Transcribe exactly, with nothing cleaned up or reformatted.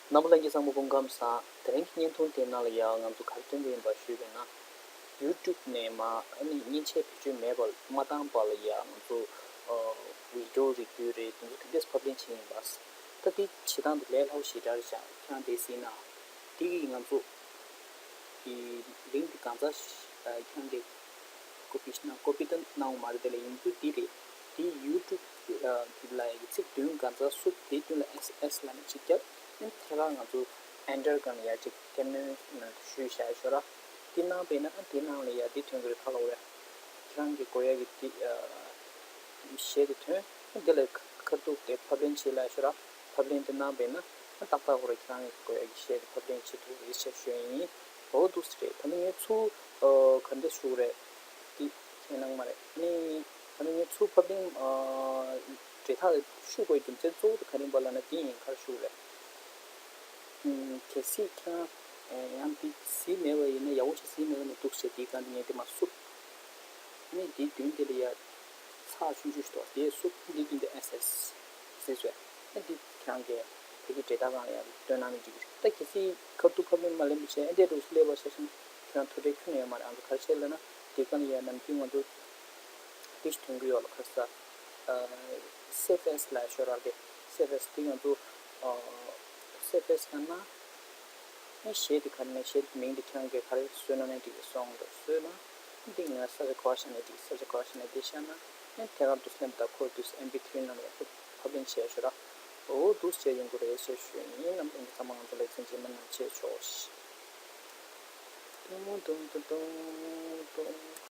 རྣམ་པ་ལྷན་རྒྱས་ཚང་མ་སྐུ་ཁམས་བཟང་། དེ་རིང་གི་བརྙན་ཐུང་དེའི་ནང་ལ་ཡང་ང་ཚོ་ག་རེ་སྟོན་གྱི་ཡིན་པ་ཞུས་པ་ཡིན་ན། YouTube་ནས་མ་ཨ་ནི་མཉེན་ཆས་བེད་སྤྱོད་མེད་པ་མ་བཏང་བ་ལ་ཡང་ང་ཚོ་ཨ་video་རེད་བརྒྱུད་རེད་དེ་ཚོ་དེ་འདྲས་ཕབ་ལེན་བྱེད་ཀྱི་ཡིན་པ། ད་དེ་བྱེད་སྟངས་དེ་ལས་སླ་པོ་ཞེ་དྲག་རེད་ཤག་ཁྱེད་རང་དེ་གཟིགས་ན། དེ་གིས་ང་ཚོ་གི་link་དེ་གང་ཚ་ཨ་ཁྱེད་རང་གི་copy་ན་copy་ད་གནང་བ་མ་རེད། དེ་ལ་ཡིན་རྒྱུ་དེ་རེད། དེ་YouTube་ཨ་དེ་ལ་ཡི་ཚིག་བདུན་གང་ཚ་བསུབ། དེ་མདུན་ལ་S S་ལབ་ནས་གཅིག་བརྒྱབ། ཨ་ནི་དེ་ག་ང་ཚོ་enter་གང་ལ་ཡ་གཅིག་terminal་ནང་དུ་ཞུས་བཞག་ཤོག་ར། དེ་གནང་བས་ན་ཨ་དེ་ནང་ལ་ཡ་དེ་ཐོན་གི་རེད། ཁ་ལོ་རེད། ཁྱེད་རང་གི་དགོས་ཡ་གི་དེ་ཨ་གཞས་དེ་ཐོན། ཨ་དེ་ལ་ཁ་ཐུག་དེ་ཕབ་ལེན་བྱེད་ལབ་ཤོག་ར། ཕབ་ལེན་དེ་གནང་བས་ན་ཨ་ཏག་ཏག་ཁོ་ར་ཁྱེད་རང་གི་དགོས་ཡ་གི་གཞས་དེ་ཕབ་ལེན་བྱེད་ཐུབ་རེད་ཟེར་ཞུ་ཡ་ཡིན། འོ་འདུག་སེ་རེད། ད་ནི་ངས་ཚུར་ཨ་ག་འདྲ་ཞུ་དགོས་རེད། དེ་ཁྱེད་གནང་མ་རེད། ཨ་ནི་ད་ནི་ངས་ཚུར་ཕབ་ལེན་ཨ་འབྲེལ་ཐག་ཞུ་དགོས་རྒྱུ་མཚན་གཙོ་བོ་དེ་ག་རེ་ཡིན་པ་ལབ་ན། དེ་ཡིན་ག་རེ་ཞུ་དགོས་རེད། ཨུམ་གལ་སྲིད་ཁྱེད་རང་ཡང་འདི་གཟིགས་མེད་པ་ཡིན་ན། ཡག་པོ་ཞིག་གཟིགས་མེད་པ་ཡིན་ན་འདུག་སེ་དེའི་སྒང་དེ་ངས་དེ་མར་བསུབ། ཨ་ནི་དེའི་མདུན་དེ་ལ་ཡ་ཚགས་ཆུང་ཆུང་ཞིག་འདུག་དེ་བསུབ། འདིའི་མདུན་དེ་S S་ཟེར་བཟོས། ཨ་འདི་ཁྱེད་རང་གིས་བོད་ཀྱི་འབྲེལ་ཐག་སྒང་ལ་ཡ་བཏོན་གནང་ན་འགྲིག་གི་རེད། ད་གལ་སྲིད་ཁ་ཐུག་ཕབ་ལེན་མ་ལེན་པ་བྱས་ཨ་འདྲས་འདུག་སེ་སླེབས་པ་ཤ་ཤ་ན་ཁྱེད་རང་ཐུགས་ཁྲལ་ཁྱོན་ནས་ཡོད་མ་རེད། ང་ཚོ་ག་རེ་བྱེད་ལབ་ན་དེའི་སྒང་ལ་ཡ་ནམ་རྒྱུན་ང་ཚོ་དེ་ཞིག་ཐོན་གི་ཡོད་ལ། ཁ་ས་ཨ་Save As་ལབ་ཤོག་ར། དེ་Save As་དེ་ང་ཚོ་ཨ་Save As་ལབ་ན་ཨ་གཞས་དེ་ག་རེ་ནས་གཞས་དེ་མིང་དེ་ཁྱེད་རང་གིས་ག་རེ་བཟོས་ན་ནས་འགྲིག་གི། སོང་འགྲོ་བཟོས་ན་འདི་ང་ས་ཆ་ག་བ་ཤ་ནས་འགྲིག་ས་ཆ་ག་བ་ཤ་ནས་དེ་ཤ་ན་ཨ་དེ་ག་དུས་སླེབས་ད་ཁོ་དུས་M P three་ནང་ལ་ཡག་པོ་ཕབ་ལེན་བྱས་ཤོག་ར། འོ་འདུག་སེ་བྱས་ཡོང་གི་རེད་ཟེར་ཞུ་ཡིན། རྣམ་པ་ཚང་མ་ང་ཚོ་ལེགས་སེ་རྗེས་མ་ནང་མཇལ་ཆོག་ཤིག་ཏུང་ཏུང་ཏུང་ཏུང་ཏུང་།